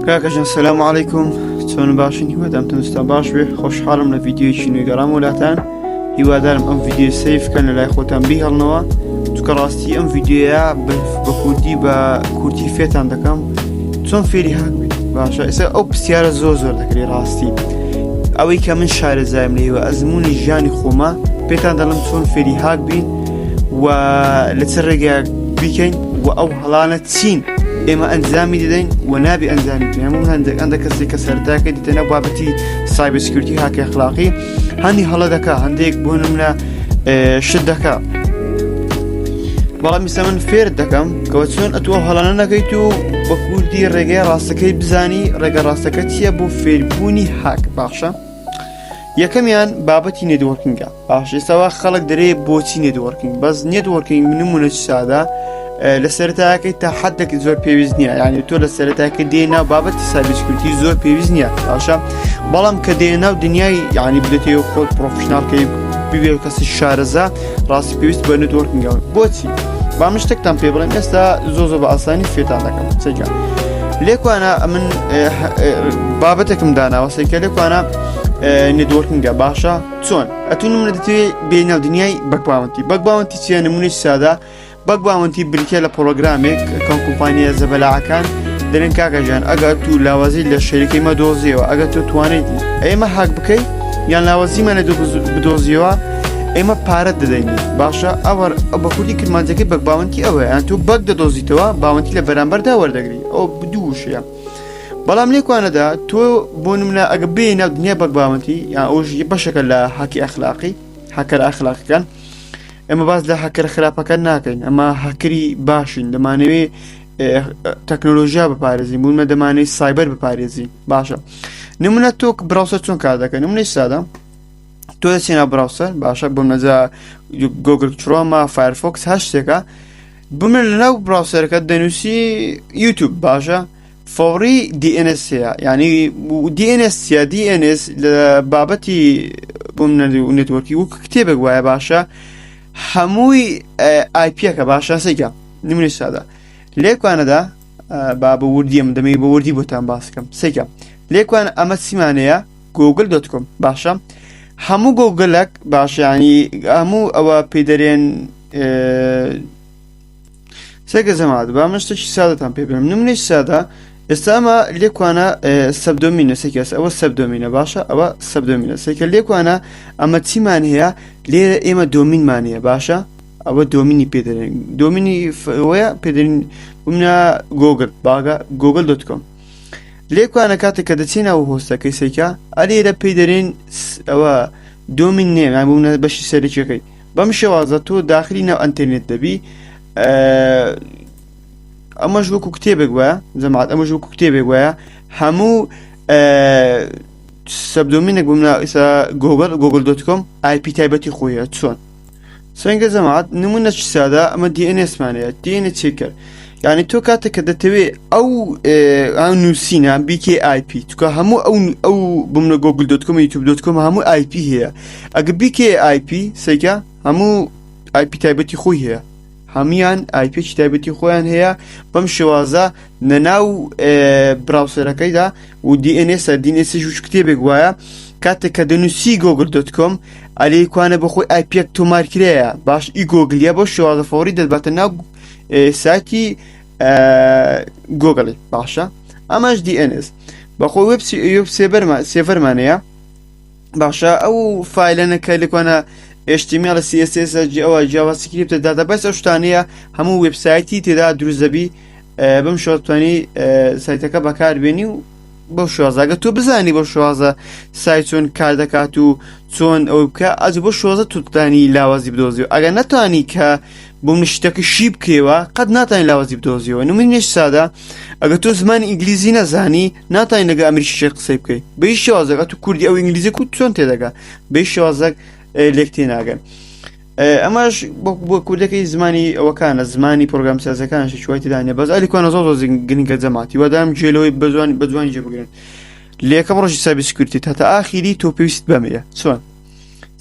کاکەژان سلام علیکم چۆن باشن هیوادام تەندروستان باش بێ خۆشحاڵم لە ڤیدیۆیەکی نوێ گەڕام وڵاتان هیوادارم ئەم ڤیدیۆ save کەن لە لای خۆتان بیهێڵنەوە چونکە ڕاستی ئەم ڤیدیۆیە بە کوردی بە کورتی فێتان دەکەم چۆن فێری هاک بیت باشە ئێستا ئەو پرسیارە زۆر زۆر دەکرێت ڕاستی ئەوەی کە من شارەزایم لێوە ئەزمموی ژیانی خۆمە پێتان دەڵم چۆن فێری هاک بین و لە چ ڕێگەیەک بیکەین و ئەو هەڵانە چین ئێمە ئەنجامی دەدەین و نابی ئەنجامی بدەین. هەموو هەندێک ئەندە کەسێک کە سەرتاکە دیتەنە بابەتی cyber security هاکی ئەخلاقی هەندی هەڵە دەکا هەندێک بۆ نمونە شت دەکا بەڵام ئیستا من فێرت دەکەم کەەوە چۆن ئەتوە هەڵانە نەکەیت و بە کوردی ڕێگەی ڕاستەکەی بزانی ڕێگە ڕاستەکە چییە بۆ فێربوونی هاک باشە یەکەمیان بابەتی networking ە باش ئێستاوا خەڵک دەرێ بۆچی networking بەس networking نمونە سادە لە سەرتاکەی تا حدێک زۆر پێویست نییە یعنی تۆ لە سەرتاکە دێ ناو بابەتی cyber security زۆر پێویست نییە باشە بەڵام کە دێ ناو دنیای یعنی بدەێت و خۆت professional کەی ببێ کەسی شارەزا ڕاستی پێویست بە networking ەوە بۆچی با من شتێکتان پێ بڵێم ئێستا زۆ زۆر بە ئاسانی فێتان دەکەم سەیکە لێکوانە من بابەتێکم داناوە سەیکە لێکوانە networking ە باشە چۆن ئەتو نمونە دەتەوێ بێ ناو دنیای bug bounty bug bounty چیە نمونەی سادە bug bounty بریتە لە پرۆگرامێک کە کۆمپانیە زەبەلاعەکان دەرێن کاکە ژیان ئەگەر تو لاوازی لە شەریکەی مە دۆزیەوە ئەگەر تۆ توانیت ئێمە هاک بکەیت یان لاوازیمان لە بدۆزیەوە ئێمە پارەت دەدەین باشە ئەوە بە کوردی کرمانجەکەی bug bounty ئەوە یان تۆ bug دەدۆزیتەوە bounty لە بەرامبەردا وەردەگری ئەو دوو وشەیە بەڵام لێکوانەدا تۆ بۆ نمونە ئەگە بێ ناو دنیا bug bounty یان ئەوش بەشێکە لە هاکی ئەخلاقی هاکەر ئەخلاقەکان ئێمە باس لە هاکەر خراپەکان ناکەین ئەمە هاکری باشین دەمانەوێ تەکنۆلۆژیا بپارێزین بوونمە دەمانەوێت سایبەر بپارێزین باشە نمونە تۆ browser چۆن کار دەکەن نمونەی سادە تۆ دەچینە browser باشە بۆ نەجا گۆگل Chrome ە Firefox هەر شتێکە بمن لەناو browser ەکە دەنووسی یوتوب باشە فەوری DNS هەیە یعنی DNS چیە DNS لە بابەتی بۆم network ی وەک کتێبێک وایە باشە هەمووی IP ەکە باشە سەیکە نمونەی سادە لێکوانەدا با بە وردی ئەم دەمەی بە وردی بۆتان باسکەم سەیکە لێکوان ئەمە چیمانەیە Google dot com باشە هەموو گۆگلەک باشیانی هەموو ئەوە پێدەرێن سەگە جەماعەت با من شتێکی سادەتان پێ بڵێم نمونەی سادە ئێستا ئەمە لێکوانە subdomain ە سێکەس ئەوە subdomain ە باشە ئەوە subdomain ە سێکە لێکوانە ئەمە چیمان هەیە لێرە ئێمە domain مان هەیە باشە ئەوە domain ی پێدەێن domain ی ئەوەیە پێدەین بمنا گۆگل باگە Google dot com لێکوانە کاتێک کە دەچینە ئەو host ەکەی سێکە ئەلێرە پێی دەرێن ئەوە domain name بوونە بەشی سەرەکیەکەی بەم شێوازە تۆ داخلی ناو ئەتەرنێت دەبی ئەمەش وەکو کتێبێک وایە جەماعەت ئەمەش وەکو کتێبێک وایە هەموو subdomain ێک بووم ئیسا گوگل Google dot com IP تایبەتی خۆیە چۆن سنگە جەماعەت نمونە چ سادە ئەمە DNS مانەیە DNS checker یعنی تۆ کاتێک کە دەتەوێ ئەو ئەو نووسینە بیکێ IP چکە هەموو ئەو ئەو بمنە Google dot com YouTube dot com هەموو IP هەیە ئەگە بیکێ IP سەیکە هەموو IP تایبەتی خۆی هەیە هەمویان IP ێکی تایبەتی خۆیان هەیە بەم شێوازە نەناو browser ەکەیدا و DNS DNS کتێبێک وایە کاتێک کە دەنووسی Google dot com ئەلێ کوانە بەخۆی IP ەک تۆمارکرایە باش ئی گۆگلیە بۆ شێوازە فۆری دەتباتە ناو سایتی گۆگڵی باشە ئەمەش DNS بەخۆ web server مانەیە باشە ئەو file ەنە کە لەکوانە HTML CSS ئەوە JavaScript database ئەو شتانەیە هەموو وێبسایتی تێدا دروست دەبی بەم شێوە توانی سایتەکە بەکاربێنی و بەو شێوازاگە تۆ بزانی بۆ شێوازە سایت چۆن کار دەکات و چۆن ئەو بکە ئەج بۆ شێوازە توتانی لاوازی بدۆزی و ئەگەر نەتوانی کە بۆ شتەکە شی بکەوە قەت ناتوانانی لاوازی بدۆزیەوە نمونەش سادە ئەگە تۆ زمانی ئینگلیزی نەزانی ناتوانانی لەگە ئەمریکی قسەی بکەیت بە هیچ شێوازێک ئەتو کوردی ئەو ئینگلیزی کو چۆن تێدەگا بە هیچ شێوازێک لێک تێناگەن ئەمەش بۆ کوردەکەی زمانی ئەوەکانە زمانی پرۆگرام سازەکان شوای تدانە بەس ئەلی کوانە زۆر زۆر گرنگە جەماعەتی وادام جێلەوەی بەزوان بەجوانی جێ بگرن لە یەکەم ڕۆژی cyber security تا تا ئاخیری تۆ پێویست بەمەیە چۆن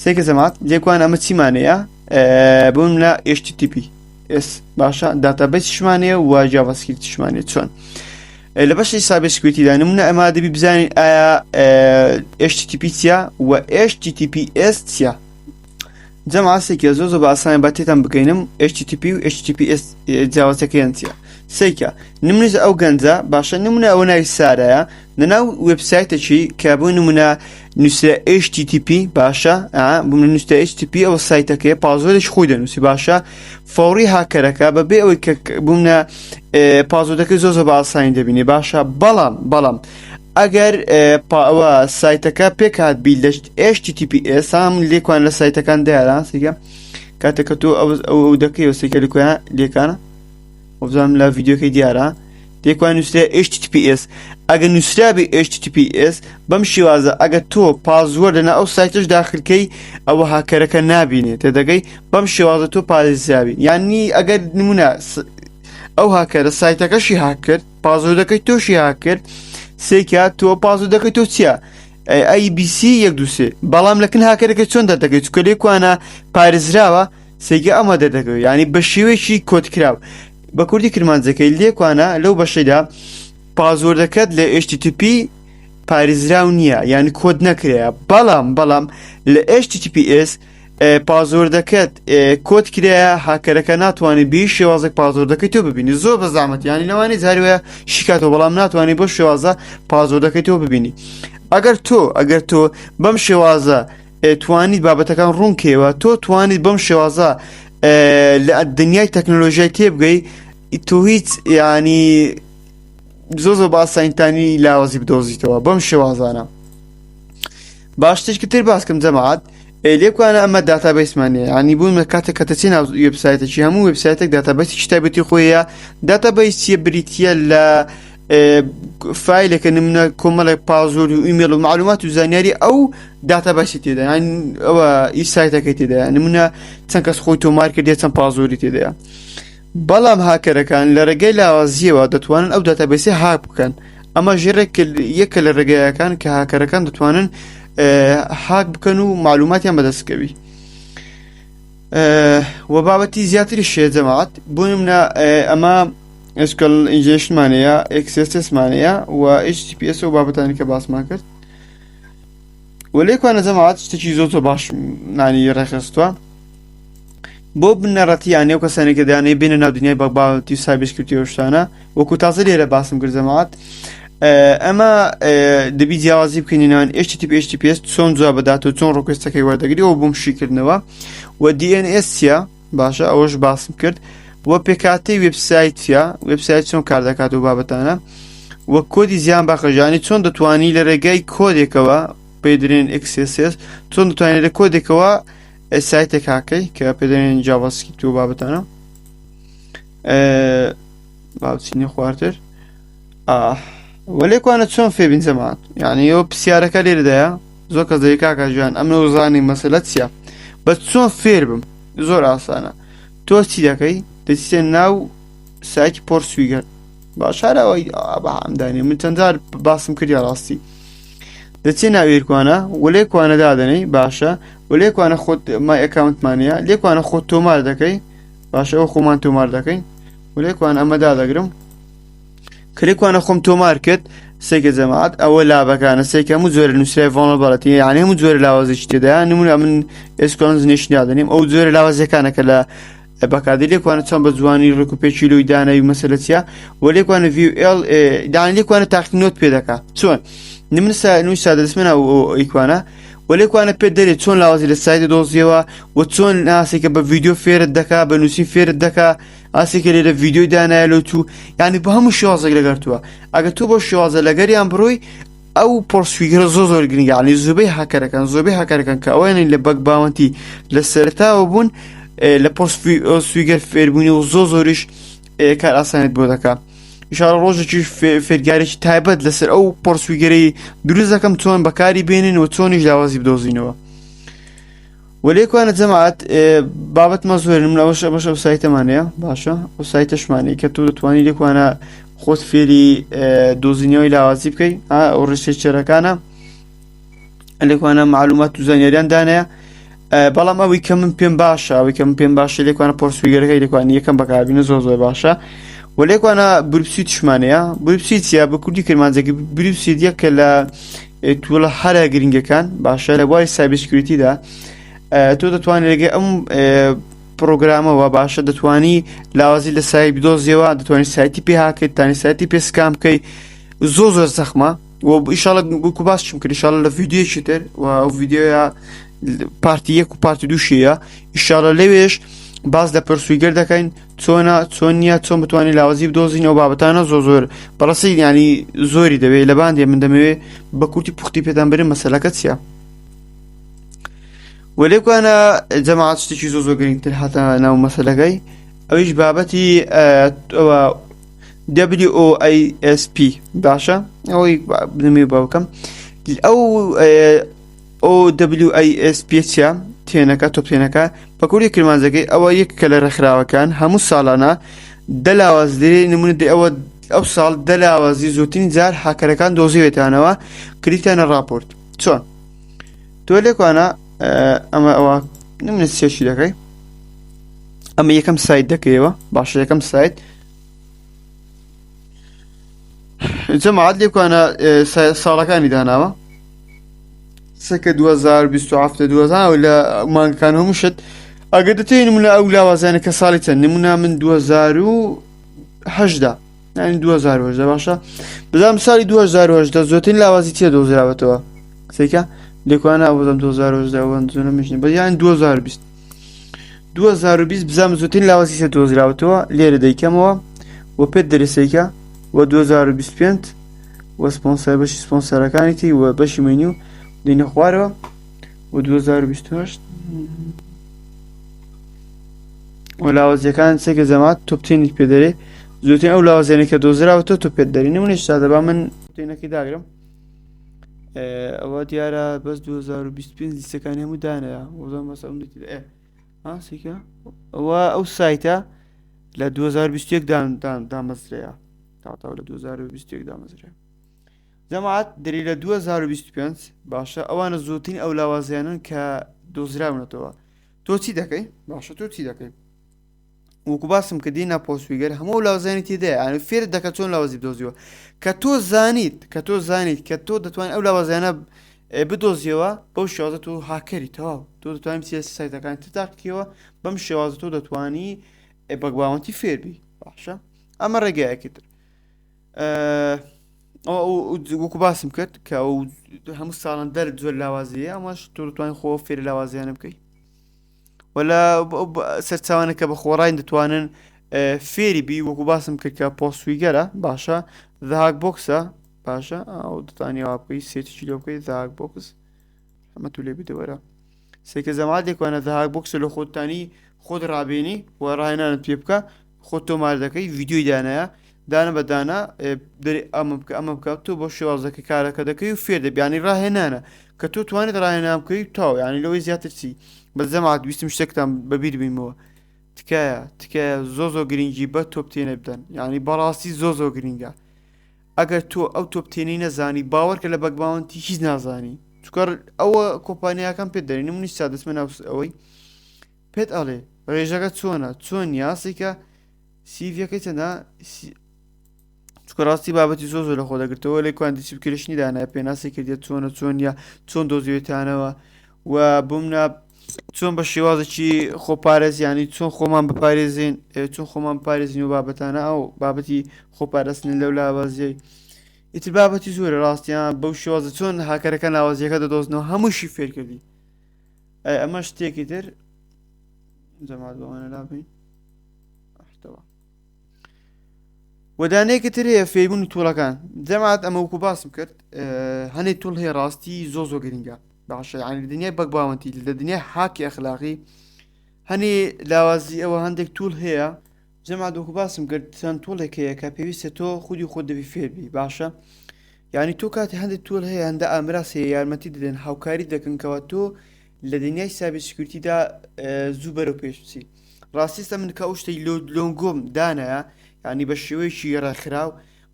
سێکە جەماعەت لێکوان ئەمە چیمانەیە بۆم لە HTTP S باشە database شمانەیە و JavaScript شمانەیە چۆن؟ لە بەشی cyber security دا نمونە ئەمە دەبی بزانین ئایا HTTP چیە و HTTPS چیە؟ جەماعەت سێکە زۆر زۆر بە ئاسانی با تێتان بگەینم HTTP و HTTPS جیاوازەکەیان چیە؟ سێکە نمونە ئەو گەنجە باشە نمونە ئەوە ناوی سارایە لەناو وێبسایتێکی کە بۆ نمونە نووسرا HTTP باشە بۆ نووسرا HTTP ئەوە سایتەکەی password ێکی خۆی دەنووسی باشە فەوری هاکەرەکە بەبێ ئەوەی کە بوومنە password ەکەی زۆر زۆر بە ئاسانی دەبینی باشە بەڵام بەڵام ئەگەر ئەوە سایتەکە پێکات بی لە HTTPS هەم لێکوان لە سایتەکان دیارە سیگە کاتێک کە تۆ ئەو ئەو دەکەی و سیکە لێکوان لێکانە وەبزانم لە ڤیدیۆکەی دیارە لێکوان نووسرا HTTPS ئەگەر نووسرابی HTTPS بەم شێوازە ئەگە تۆ password لەنا ئەو سایتش داخلکەی ئەوە هاکەرەکە نابینێت تێدەگەی بەم شێوازە تۆ پارێزراوی یانی ئەگەر نمونە ئەو هاکەرە سایتەکەشی هاک کرد password ەکەی تۆشی هاک کرد سێکیا تۆ password ەکەی تۆ چییە؟ ABC یەک دووسێ بەڵام لەکن هاکەرەکە چۆن دەردەکەی چکە لێکوانە پارێزراوە سێگە ئەمە دەردەکەوێت ینی بە شێوەیەکی کۆدکراو بە کوردی کرمانجەکەی لێکوانە لەو بەشەدا password ەکەت لە HTTP پارێزراو نییە یعنی کۆد نەکرێە بەڵام بەڵام لە HTTPS password ەکەت کۆد کرایە هاکەرەکە ناتوانێت بی شێوازێک password ەکەی تۆ ببینی زۆر بە زەحمەت ینی لەوانی جاروەیە شیکاتەوە بەڵام ناتوانانی بۆ شێوازە password ەکەی تۆ ببینی ئەگەر تۆ ئەگەر تۆ بەم شێوازە توانیت بابەتەکان ڕوونکەوە تۆ توانیت بەم شێوازە لە دنیای تەکنۆلۆژیای تێبگەی تۆ هیچ ینی زۆ زۆر باسانتانی لاوازی بدۆزیتەوە بەم شێوازانە باشتر تر باسکەم جەماعات لێکوانە ئەمە database مان نیە ینی بوون لە کاتێک کە دەچی ناو وێبسایتێکی هەموو وێبسایتێک database ێکی تایبەتی خۆیە database چیە بریتە لە file ێکە نمونە کۆمەڵێک password و ئیمێل و معلومات و زانیاری ئەو database ی تێدا ئەوە ئی سایتەکەی تێدا نمونە چەند کەس خۆی تۆمار کردێ چەند password ی تێدایە بەڵام هاکەرەکان لە ڕێگەی لاوازیەوە دەتوانن ئەو database ی هاک بکەن ئەمە ژێرێک یەکە لە ڕێگایەکان کە هاکەرەکان دەتوانن هاک بکەن و معلوماتیان بەدەستکەوی و بابەتی زیاتری شێ جەماعات بۆ منە ئەمە SQL injection مانەیە XSS مانەیە و HTTPS و بابەتانی کە باسمان کرد و لێکوانە جەماعات شتێکی زۆر زۆر باش نانی ڕێکخستووە بۆ بنەڕەتیان نێو کەسانی کە دانەی بێنە ناو دنیای bug bounty و cyber security و شتانە وەکو تازە لێرە باسم کرد جەماعەت ئەمە دەبی جیاوازی بکەین نێوان HTTP HTTPS چۆن جواب بدات و چۆن request ەکەی وەردەگری و بۆم شیکردنەوە و DNS چیە باشە ئەوەش باسم کرد و پێکاتەی وێبسایت چیە وێبسایت چۆن کار دەکات و بابەتانە و کۆدی زیان بەخەژانی چۆن دەتوانی لە ڕێگای کۆدێکەوە پێدرێن XSS چۆن دەتوانێت لە کۆدێکەوە سایتێک هاکەی کە پێدەێن JavaScript و بابەتانە باوچینی خوارتر وەلێکوانە چۆن فێبین جەماعەت یعنی ئەو پرسیارەکە لێردایە زۆر کەس دەی کاکە ژیان ئەمە زانی مەسەلە چییە بەس چۆن فێر بم زۆر ئاسانە تۆ چی دەکەی دەچیتە ناو سایتی PortSwigger باشارەوەی ئەمدانێ من چەندجار باسم کردیا ڕاستی دەچێ ناوێرکوانە و لێکوانە دادەنەی باشە و لێکوانە خۆت my account مانەیە لێکوانە خۆت تۆمار دەکەی باشە ئەو خۆمان تۆمار دەکەین و لێکوان ئەمە دادەگرم کلێکوانە خۆم تۆمار کرد سێکە جەماعەت ئەوە lab ەکانە سێکە هەموو جۆرە نووسای vulnerability یعنی هەموو جۆرە لاوازێکی تێدا نمونە من SQL injection دادەنیم ئەو جۆرە لاوازەکانە کە لە بەکادی لێکوانە چۆن بە جوانی ڕێک و پێکی لۆی داناوی مەسەلە چیە و لێکوانە ڤیو ئێڵ دان لێکوانە تاقی نۆت پێ دەکا چۆن نمونە نووی سادە دەستمە ناو ئیکوانە و لێکوانە پێ دەرێ چۆن لاوازی لە سایت دۆزیەوە و چۆن ناسێکە بە ڤیدیۆ فێرت دەکا بە نووسین فێرت دەکا ئاسێکە لێرە ڤیدیۆی دانایە لۆ تو یعنی بە هەموو شێوازێک لەگەرتووە ئەگە تۆ بۆ شێوازە لەگەریان بڕۆی ئەو PortSwigger ە زۆر زۆر گرنگە یعنی زۆربەی هاکەرەکان زۆربەی هاکەرەکان کە ئەوەیان لە bug bounty لە سەرتاوە بوون لە PortSwigger فێربوونی و زۆر زۆریش کار ئاسانێت بۆ دەکا ئیشاڵە ڕۆژێکی فێرگارێکی تایبەت لەسەر ئەو PortSwigger ەی دروست دەکەم چۆن بەکاری بێنن و چۆنیش لاوازی بدۆزینەوە وەلێکوانە جەماعەت بابەتمە زۆرن من ئەوەش ئەوەش ئەو سایتەمانەیە باشە ئەو سایتەشمانەیە کە تۆ دەتوانی لێکوانە خۆت فێری دۆزینەوەی لاوازی بکەی ئەو researcher ەکانە لێکوانە معلومات و زانیاریان دانەیە بەڵام ئەوەی کە من پێم باشە ئەوەی کە من پێم باشە لێکوانە PortSwigger ەکەی لێکوان یەکەم بەکاربینە زۆر زۆر باشە. و لێکوانە Burp Suite شمانەیە. Burp Suite چیە بە کوردی کرمانجەکە؟ Burp Suite یەکە لە tool ە هەرە گرنگەکان باشە لە بواری cyber security دا. تۆ دەتوانێت لەگەی ئەم پرۆگرامەوە باشە دەتوانی لاوازی لە سایت بدۆزیەوە، دەتوانانی سایتی پێ هاکەیت، تانی سایتی پێ scan بکەیت. زۆر زۆر زەخمە و ئیشاڵە وەکو باسشم کرد ئیشاڵە لە ڤیدیۆیەکی تر و ئەو ڤیدیۆیە part ی یەک و part ی دووشیە ئیشاڵە لەوێش باس لە PortSwigger دەکەین چۆنە چۆن نییە چۆن بتوانین لاوازی بدۆزین ئەو بابەتانە زۆر زۆر بەڕاستی ینی زۆری دەوێت لە باندێ من دەمەوێت بە کورتی پوختی پێدان برم مەسەلەکە چییە؟ و لێکوانە جەماعەت شتێکی زۆر زۆر گرنگتر هاتە ناو مەسەلەکەی ئەویش بابەتی ئەوە WOASP باشە ئەوەی بنمی باوکەم ئەو OWASP چیە تێنەکە تۆپێنەکە بە کوردی کرمانجەکەی ئەوە یەک کە لە ڕێکخراوەکان هەموو ساڵانە دەلاواز درێ نمونە دێ ئەوە ئەو ساڵ دەلاوازی زۆرترین جار هاکەرەکان دۆزیوێتانەوە کریتانە ڕاپۆرت چۆن تۆ لێکوانە ئەمە ئەوە نمونە search ی دەکەی ئەمە یەکەم سایت دەکەیەوە باشە یەکەم سایت جەماعەت لێکوانە ساڵەکانی داناوە سەکە 2027 2000 لە مانگەکان هەموو شت ئەگەر دەتەوێت نمونە ئەو لاوازانە کە ساڵی چەند نمونە من 2010 یعنی 2010 باشە بزانم ساڵی 2010 زۆرترین لاوازی چیە دۆزراوەتەوە سێکە لێکوانە ئەو بزانم 2010 ئەوەن زۆر مشنی بە یان 2020 2020 بزانم زۆرترین لاوازی چیە دۆزراوەتەوە لێرە دەیکەمەوە و پێت دەرسێکە و 2025 و سپۆنسەر بەشی سپۆنسەرەکانی تی و بەشی مێنیو دێنە خوارەوە و 2028 و لاوازیەکان سێکە جەماعەت top ten یت پێ دەرێ زۆرترین ئەو لاوازیانە کە دۆزراوەتەوە تۆ پێت دەری نمونەی سادە با من top ten ەکەی داگرم ئەوە دیارە بەس 2025 لیستەکانی هەموو دانەیە وەزان بەس ئەم سیکە ئەوە ئەو سایتە لە 2021 دامەزرەیە تاتاو لە 2021 دامەزرێ جەماعەت دەری لە 2025 باشە ئەوانە زۆرترین ئەو لاوازیانن کە دۆزراونەتەوە تۆ چی دەکەی باشە تۆ چی دەکەی وەکو باسم کە دینا PortSwigger هەموو لاوازیانی تێدایە یعنی فێرت دەکە چۆن لاوازی بدۆزیەوە کە تۆ زانیت کە تۆ زانیت کە تۆ دەتوانین ئەو لاوازیانە بدۆزیەوە بەو شێوازە تۆ هاکەری تەواو تۆ دەتوانین بچیە سایتەکان تر تاقیکەوە بەم شێوازە تۆ دەتوانی bug bounty فێربی باشە ئەمە ڕێگایەکی تر وەکو باسم کرد کە ئەو هەموو ساڵان دەر زۆر لاوازیە ئەمەش تۆ دەتوانین خۆ فێری لاوازیانە بکەیت وەلا سەرچاوانە کە بە خۆڕین دەتوانن فێری بی وەکو باسم کرد کە PortSwigger ە باشە The Hack Box ە باشە ئەو دەتوانی وا بکەی search ی لۆ بکەی The Hack Box ئەمە تو لێ بدەوەرە سێکە زەمات لێکوانە The Hack Box لە خۆتانی خۆت ڕابێنی و ڕاهێنانت پێ بکە خۆت تۆمار دەکەی ڤیدیۆی دانایە دانە بە دانە دەری ئەمە بکە ئەمە بکە تۆ بۆ شێوازەکە کارەکە دەکەی و فێر دەبیانی ڕاهێنانە کە تۆ توانیت ڕاهێنان بکەی تاو یعنی لەوەی زیاتر چی بە جەماعەت ویستم شتێکتان بەبیر بینمەوە تکایە تکایە زۆ زۆ گرنگی بە top ten ە بدەن یعنی بەڕاستی زۆ زۆ گرنگە ئەگەر تۆ ئەو top ten ەی نەزانی باوەڕکە لە bug bounty هیچ نازانی چکە ئەوە کۆمپانیاکان پێت دەرێن منیش سا دەچمە ناو ئەوەی پێت ئەڵێ ڕێژەکە چۆنە چۆن یاسیکە سیڤەکەی چەندە چکە ڕاستی بابەتی زۆ زۆر لە خۆ دەگرتەوە لە کوان description ی دانای پێناسی کردێت چۆنە چۆن یا چۆن دۆزیێتانەوە و بمنا چۆن بە شێوازێکی خۆپارێز ینی چۆن خۆمان بپارێزین چۆن خۆمان پارێزین و بابەتانە ئەو بابەتی خۆپارستن لەو لاوازیەی ئیتر بابەتی زۆرە ڕاستیان بەو شێوازە چۆن هاکەرەکە لاوازیەکە دەدۆزنەوە هەمووشی فێرکردی ئەمە شتێکی تر جەماعەت بەوانە لابین ئەحتەوە وەدانەیەکی تر هەیە فێربوونی tool ەکان جەماعەت ئەمە وەکو باسم کرد هەنێ tool هەیە ڕاستی زۆ زۆ گرنگە باشە یعنی لە دنیای bug bounty لە دنیای هاکی ئەخلاقی هەنێ لاوازی ئەوە هەندێک tool هەیە جەماعەت وەکو باسم کرد چەند tool ێک هەیە کە پێویستە تۆ خودی خۆت دەبی فێربی باشە یعنی تۆ کاتی هەندێک tool هەیە هەندە ئامراز هەیە یارمەتی دەدەن هاوکاری دەکەن کەەوە تۆ لە دنیای cyber security دا زوو بەرەو پێش بچی ڕاستیستە من کە ئەو شتەی لۆ لۆنگۆم دانایە یعنی بە شێوەیەکی ڕێکخراو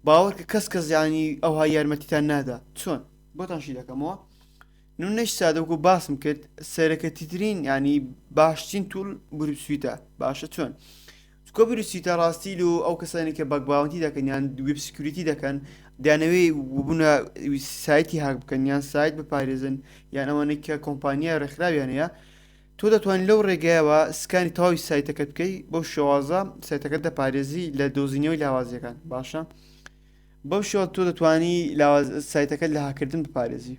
باوەڕ کە کەس کەس ینی ئەوها یارمەتیتان نادا چۆن بۆتان شی دەکەمەوە نمونەش سادە وەکو باسم کرد سەرەکەتیترین ینی باشترین tool Burp Suite ە باشە چۆن؟ چکۆ Burp Suite ە ڕاستی لو ئەو کەسانی کە bug bounty دەکەن یان web security دەکەن دەیانەوێ بوونە سایتی هاک بکەن یان سایت بپارێزن یان ئەوانەی کە کۆمپانیا ڕێکخراویان هەیە تۆ دەتوانانی لەو ڕێگایەوە scan ی تەواوی سایتەکەت بکەی بەو شێوازە سایتەکەت دەپارێزی لە دۆزینەوەی لاوازیەکان باشە بەو شێوە تۆ دەتوانی لاواز سایتەکەت لە هاکردن بپارێزی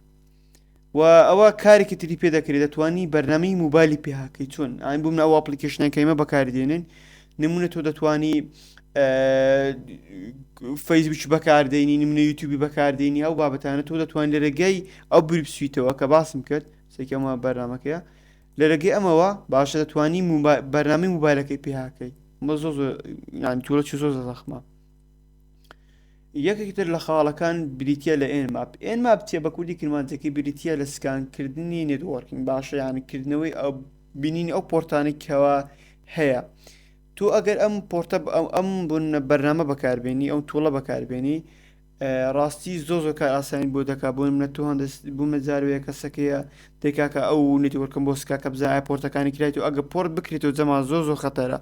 و ئەوە کارێکی تری پێ دەکرێت دەتوانی بەرنامەی موبایلی پێ هاکەی چۆن ئاین بووم ئەو application ە کەیمە بەکاری دێنن نمونە تۆ دەتوانی فەیسبوک بەکاردێنی نمونە یوتیوبی بەکاردێنی ئەو بابەتانە تۆ دەتوانانی لە ڕێگەی ئەو Burp Suite ەوە کە باسم کرد سێکەمە بەرنمەکەیە لە ڕێگەی ئەمەوە باشە دەتوانی بەرنامەی موبایلەکەی پێ هاکەی مە زۆ زۆر یان tool ە زۆر زەخمە یەکێکی تر لە خاڵەکان بریتە لە Nmap. Nmap چیە بە کوردی کرمانجەکەی بریتە لە سکانکردنی networking باشە یان کردنەوەی ئەو بینینی ئەو port انەی کەوا هەیە تۆ ئەگەر ئەم port ە ئەم بوون بەرنامە بەکاربێنی ئەو tool ە بەکاربێنی ڕاستی زۆ زۆر کار ئاسانی بۆ دەکا بۆ منە تۆ هەندەس بوومە جاروەیە کەسەکەیە دەکاکە ئەو network م بۆ scan کە بزانە port ەکانی کرایت و ئەگە port بکرێتەوە جەما زۆ زۆر خەتەرە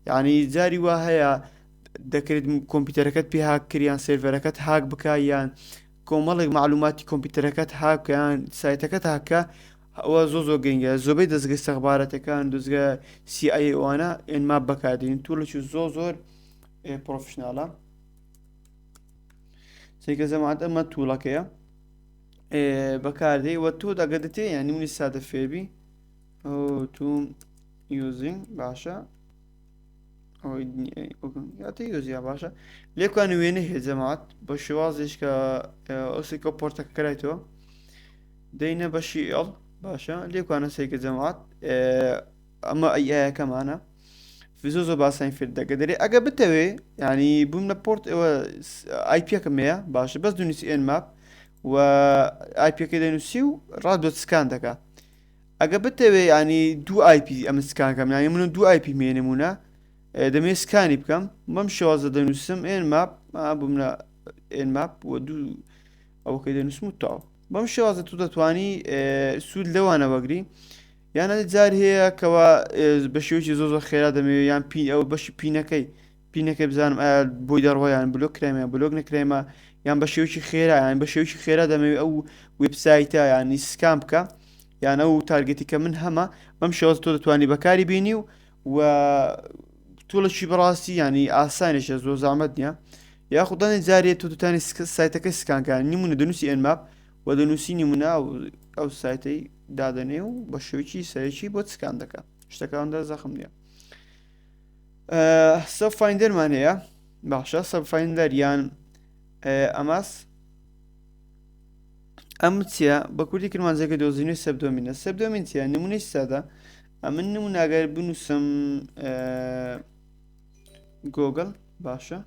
یعنی جاری وا هەیە دەکرێت کۆمپیوتەرەکەت پێ هاک کرد یان سێرڤەرەکەت هاک بکە یان کۆمەڵێک معلوماتی کۆمپیوتەرەکەت هاک یان سایتەکەت هاکە ئەوە زۆ زۆر گرنگە زۆبەی دەستگە استخباراتەکان دەستگە CIA ئەوانە Nmap بەکاردێن tool ێکی زۆ زۆر professional ە سێکە زەمات ئەمە tool ەکەیە بەکاردێ وە تۆ دەگە دەتێ یان نمونی سادە فێربی to using باشە یاتە باشە لێکوان وێنە هەیە جەماعەت بە شێوازێش کە ئەوسێکە port ەکە کرایتەوە دەینە بەشی ئێڵ باشە لێکوانە سێکە جەماعەت ئەمە ئەیەکەمانە زۆ زۆر باسانی فێر دەگە دەرێ ئەگە بتەوێ ینی بووم لە port ئەوە IP ەکەم هەیە باشە بەس دونیسی Nmap و IP ەکەی دەنووسی و ڕات بۆ scan دەکا ئەگە بتەوێ ینی دوو IP ئەمە scan کەم یانی من دوو IP مێ نمونە دەمێ scan ی بکەم بەم شێوازە دەنووسم Nmap بووم لە Nmap و دوو ئەوەکەی دەنووسم و تاو بەم شێوازە تو دەتوانی سوود لەوانە وەگری یان جار هەیە کەوا بە شێوەیەکی زۆ زۆر خێرا دەمەوێت یان پی ئەو بەشی ping ەکەی ping ەکەی بزانم ئایا بۆی دەڕۆ یان بلۆک کرایمە بلۆک نەکرایمە یان بە شێوەیەکی خێرا یان بە شێوەیەکی خێرا دەمەوێت ئەو وێبسایتە یانی scan بکە یان ئەو target ی کە من هەمە بەم شێواز تۆ دەتوانی بەکاری بینی و و tool ێکی بەڕاستی ینی ئاسانیشە زۆر زامەت نییە یاخودانی جارێت تۆ دەتوانی سایتەکە scan کان نمونە دەنووسی Nmap و دەنووسی نمونە ئەو سایتەی دادەنێ و بە شێوکی سەرەکی بۆ scan دەکە شتەکاندا زەخم نییە subfinder مان هەیە باشە subfinder یان Amass ئەم چییە بە کوردی کرمانجەکە دۆزینەوەی subdomain ە subdomain چییە نمونەی سادە ئەمن نموناگەر بنووسم گۆگل باشە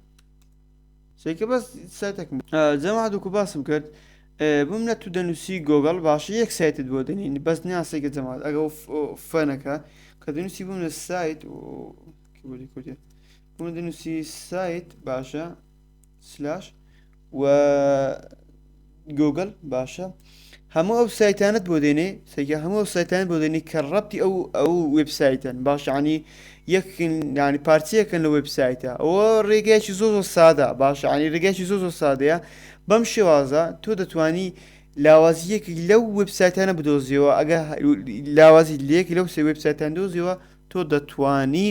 سێکە بەس سایتێکم جەماعەت وەکو باسم کرد بم لە تو دەنووسی گۆگل باشە یەک سایتت بۆ دەنین بەس نیاسێکە جەماعەت ئەگە فەنەکە کە دەنووسی بم لە سایت کیبۆردی کوردی بم دەنووسی سایت باشە slash و گوگل باشە هەموو ئەو سایتانت بۆ دێنێ سەیکە هەموو ئەو سایتانت بۆ دێنێ کە ڕەبتی ئەو ئەو وێبسایتن باشانی یەکن ینی پارچەیەکن لە وێبسایتە ئەوە ڕێگایکی زۆ زۆر سادە باشانی ڕێگایکی زۆ زۆر سادەیە بەم شێوازە تۆ دەتوانی لاوازی یەکێک لەو وێبسایتانە بدۆزیەوە ئەگە لاوازی لێک لەو سێ وێبسایتان دۆزیەوە تۆ دەتوانی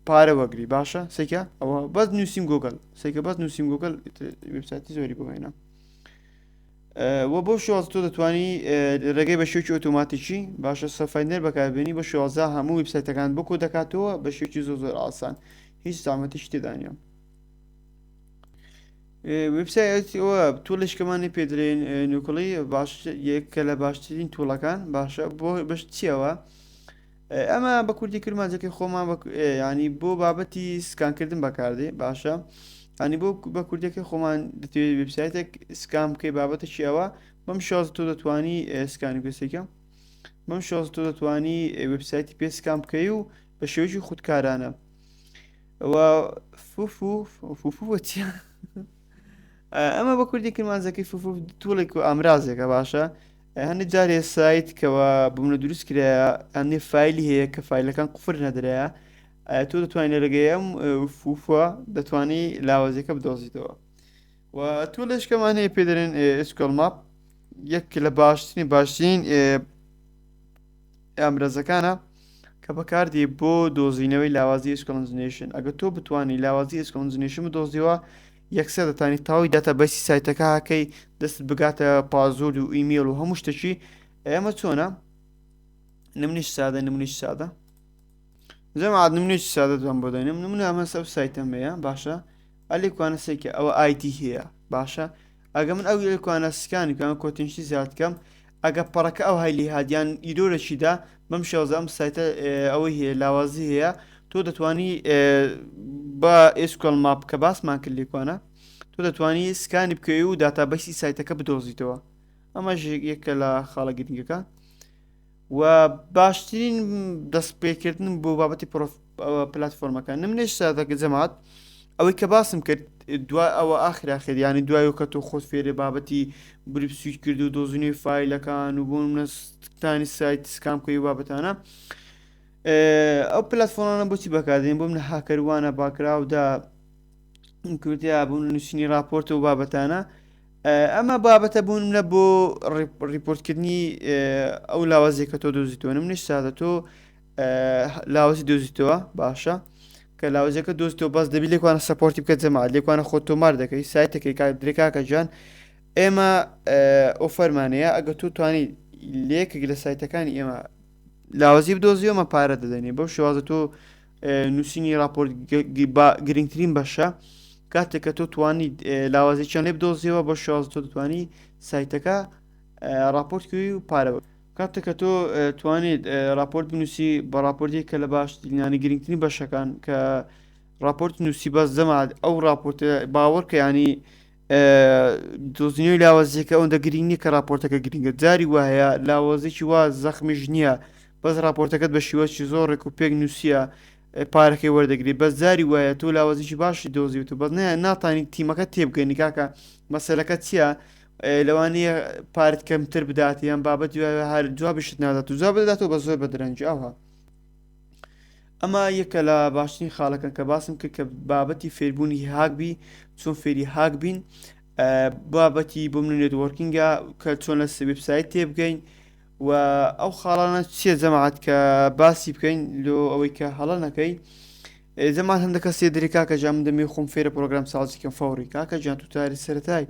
پارە وەگری باشە سێکە ئەوە بەس نووسیم گوگل سێکە بەس نووسیم گوگل وێبسایتی زۆری بۆ هێنا وە بۆ شێواز تۆ دەتوانی ڕێگەی بە شێوکی ئۆتۆماتیکی باشە subfinder بەکاربێنی بە شێوازە هەموو ویبسایتەکان بکۆ دەکاتەوە بە شێوکی زۆر زۆر ئاسان هیچ زامەتیش تێدانە وێبسایت ئەوە tool ێکمان پێدرێن Nuclei باش یەکە لە باشترین tool ەکان باشە بۆ بەش چیەوە ئەمە بە کوردی کرمانجەکەی خۆمان ینی بۆ بابەتی سکانکردن بەکاردێ باشە ینی بۆ بە کوردەکەی خۆمان دەتەوێت وبسایتێک scan بکەی بابەتێکی ئەوە بەم شێواز تۆ دەتوانی scan ی پێسێکە بەم شێواز تۆ دەتوانی وبسایتی پێ scan بکەی و بە شێوەیەکی خودکارانە و fufu fufu چیە ئەمە بە کوردی کرمانجەکەی fufu tool ێک و ئامرازێکە باشە هەندێک جارێ سایت کەوا بمنە دروست کرایە هەندێک فایلی هەیە کە فایلەکان قفر نەدرایە. تۆ دەتوانانی لە ڕێگەی ئەم فوفە دەتوانی لاوازیەکە بدۆزیتەوە و تۆ لەشکەمان هەیە پێ دەرێن SQL Map یەک لە باشترین باشترین ئامرازەکانە کە بەکاردی بۆ دۆزینەوەی لاوازی SQL injection ئەگە تۆ بتانی لاوازی SQL injection بدۆزیەوە یەکسەر دەتانی تاوی database ی سایتەکە هاکەی دەست بگاتە password و ئیمێل و هەموو شتێکی. ئێمە چۆنە؟ نمونیش سادە نمونیش سادە جەماعەت نمونێکی سادە دوام بۆ دەێنم نمونە ئەمە سەر سایتەم هەیە باشە ئەلی کوانە سێکە ئەوە ID هەیە باشە ئەگە من ئەو کوانە scan ی کەم quotation زیاد کەم ئەگە پەڕەکە ئەو های لێهادیان error ەکیدا بەم شێوازە ئەم سایتە ئەوەی هەیە لاوازی هەیە تۆ دەتوانی بە SQL Map کە باسمان کرد لێکوانە تۆ دەتوانی scan ی بکەی و database ی سایتەکە بدۆزیتەوە ئەمەش یەکە لە خاڵە گرنگەکان و باشترین دەستپێکردن بۆ بابەتی پلتفۆرمەکان نمونەی سادەکە جەماعەت ئەوەی کە باسم کرد دوای ئەوە ئاخر ئاخر ینی دوای کە تۆ خۆت فێرێ بابەتی Burp Suite کرد و دۆزینەوەی فایلەکان و بۆ منەستانی سایت scan بکەی و بابەتانە ئەو پلتفۆرمانە بۆچی بەکاردێن بۆ منە هاکەروانە باکراودا کوردیا بوون نووسینی راپۆرت و بابەتانە ئەمە بابەتە بوون لە بۆ ڕیپۆرتکردنی ئەو لاوازی کە تۆ دۆزیتەوە منیش سادە تۆ لاوازی دۆزیتەوە باشە کە لاوازەکە دۆزیتەوە بەس دەبی لێکوانە support ی بکە جەماعەت لێکوانە خۆ تۆمار دەکەی سایتەکەی کا درێکاکە گیان ئێمە offer مانەیە ئەگە تۆ توانی لێکێک لە سایتەکانی ئێمە لاوازی بدۆزیەوە پارە دەدەنێ بەو شێوازە تۆ نووسینی راپۆرت گرنگترین بەشە کاتێک کە تۆ توانی لاوازێکیان لێ بدۆزیەوە بۆ شێواز تۆ دەتوانی سایتەکە راپۆرت کوی و پارە کاتێک کە تۆ توانیت راپۆرت بنووسی بە راپۆرتی کە لە باشترینانی گرنگترین بەشەکان کە راپۆرت نووسی بەس جەماعەت ئەو راپۆرتە باوەڕکە ینی دۆزینەوەی لاوازیەکە ئەوەندە گرنگ نییە کە راپۆرتەکە گرنگە جاری وایە لاوازێکی وا زەخمیش نییە بەس راپۆرتەکەت بە شیوەکی زۆر ڕێک و پێک نووسیە پارەکەی وەردەگری بەس جاری وایە تۆ لاوازێکی باشی دۆزیوت و بەس نە ناتانی تیمەکە تێبگەنی کاکە مەسەلەکە چییە لەوانەیە پارت کەمتر بدات یان بابەت هەر جوابیشت نادات و جواب بداتەوە بە زۆر بە درەنگی ئەوها ئەمە یەکە لە باشترین خاڵەکان کە باسم کرد کە بابەتی فێربوونی هاک بی چۆن فێری هاک بین بابەتی بۆ من networking ە کە چۆن لە وبسایت تێبگەین و ئەو خاڵانە چییە جەماعەت کە باسی بکەین لۆ ئەوەی کە هەڵە نەکەی جەماعەت هەندە کەسێ دەری کاکە جا من دەمێ خۆم فێرە پرۆگرام سازی کەم فەوری کاکە گیان تو تاری سەرەتای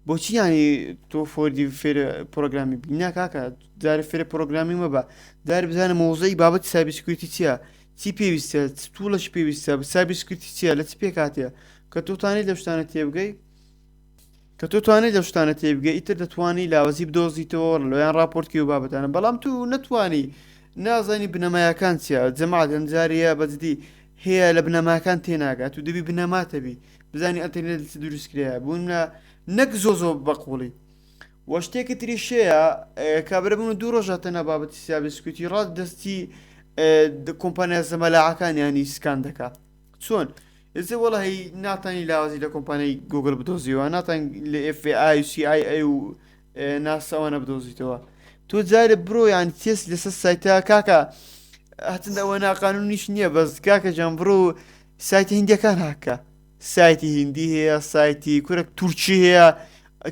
بۆچی ینی تۆ فۆردی فێرە پرۆگرامی بینا کاکە جارێ فێرە پرۆگرامی مەبە جارێ بزانە مۆزەی بابەتی cyber security چییە چی پێویستە چ tool ەش پێویستە cyber security چییە لە چ پێکاتێ کە تۆ توانیت لەو شتانە تێبگەی کە تۆ توانیت لەو شتانە تێبگەی ئیتر دەتوانی لاوازی بدۆزیتەوە لۆیان راپۆرتکی و بابەتانە بەڵام تو نەتوانی نازانی بنەمایەکان چییە جەماعەت ئەمجارەیە بەجدی هەیە لە بنەماکان تێناگات و دەبی بنەماتەبی بزانی ئەتەنێت چ دروست کرایە بوون لە نەک زۆ زۆ بەقوڵی وە شتێکی تریش هەیە کابرا بوون دوو ڕۆژ هاتە بابەتی cyber security ڕاست دەستی کۆمپانیا زەمەلاعەکان ینی scan دەکا چۆن ئێستا وەڵی ناتانی لاوازی لە کۆمپانیای گوگل بدۆزیەوە ناتان لە FBI و CIA و ناسەوانە بدۆزیتەوە تۆ جارێ برۆ یان تێست لەسەر سایتە کاکە هەتن ئەوە ناقانونیش نییە بەس کاکە جان بڕۆ سایتی هندیەکان هاکە سایتی هندی هەیە سایتی کورە تورکی هەیە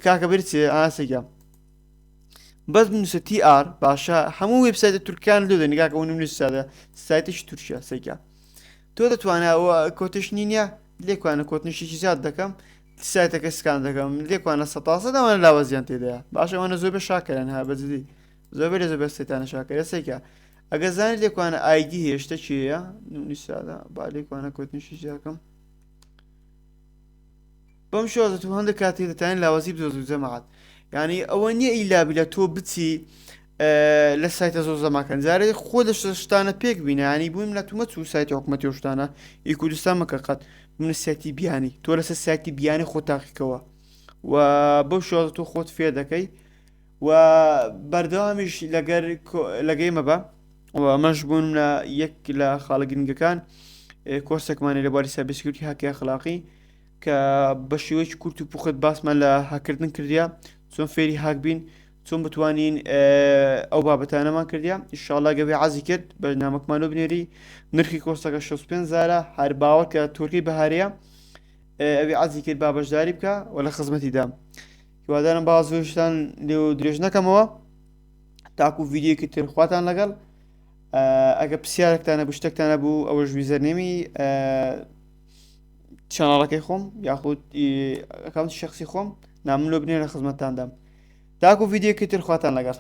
کاکە برچێ ئاسەگە بەس بنووسە TR باشە هەموو وێبسایتە تورکان لۆ دەنی کاکە ئەو نووسادە سایتێکی تورکیا سەیکە تۆ دەتوانە ئەوە quotation ی نییە لێکوانە quotation ێکی زیاد دەکەم سایتەکە scan دەکەم لێکوانە سەتاسە ئەوانە لاوازیان تێدایە باشە ئەوانە زۆر بە شاکەرن ها بەجدی زۆربەی لە زۆربەی سایتانە شاکەرە سەیکە ئەگەر زانیت لێکوانە ID هەیە شتە چیە نووسادە با لێکوانە quotation ی زیاکەم بەم شێوازە تۆ هەندێک کاتی دەتوانین لاوازی بدۆزی جەماعەت یعنی ئەوە نییە ئیلا بیلا تۆ بچی لە سایتە زۆر زەماکەن جارێ خۆ لە شتانە پێک بینە ینی بوویم لە تومە چوو سایتی حکوومەتی و شتانە ئی کوردستان مەکە قەت من سایتی بیانی تۆ لەسەر سایتی بیانی خۆ تاقیکەوە و بەو شێوازە تۆ خۆت فێر دەکەی و بەردەوامیش لەگەر لەگەی مەبە و ئەمەش بوون لە یەک لە خاڵە گرنگەکان کۆرسێکمانی لە بواری cyber security هاکی ئەخلاقی کە بە شێوەیەکی کورت و پوخت باسمان لە هاکردن کردیا چۆن فێری هاک بین. چۆن بتوانین ئەو بابەتانەمان کردیا ئیشاڵا گەوێ عەزی کرد بەرنامەکمان و بنێری نرخی کۆستەکە 65 زارە هەر باوەڕ کە تورکی بەهارەیە ئەوی عەزی کرد با بەشداری بکە و لە خزمەتی دام هیوادارم با زۆرشتان لێ و درێژ نەکەمەوە تاکو ڤیدیۆکی تر خواتان لەگەڵ ئەگە پرسیارێکتانە بوو شتێکتان نەبوو ئەوەش username ی channel ەکەی خۆم یاخود account ی شخصی خۆم نامم لۆ بنێرە خزمەتتاندام تاکو ڤیدیۆکی تر خواتان لەگەڵ.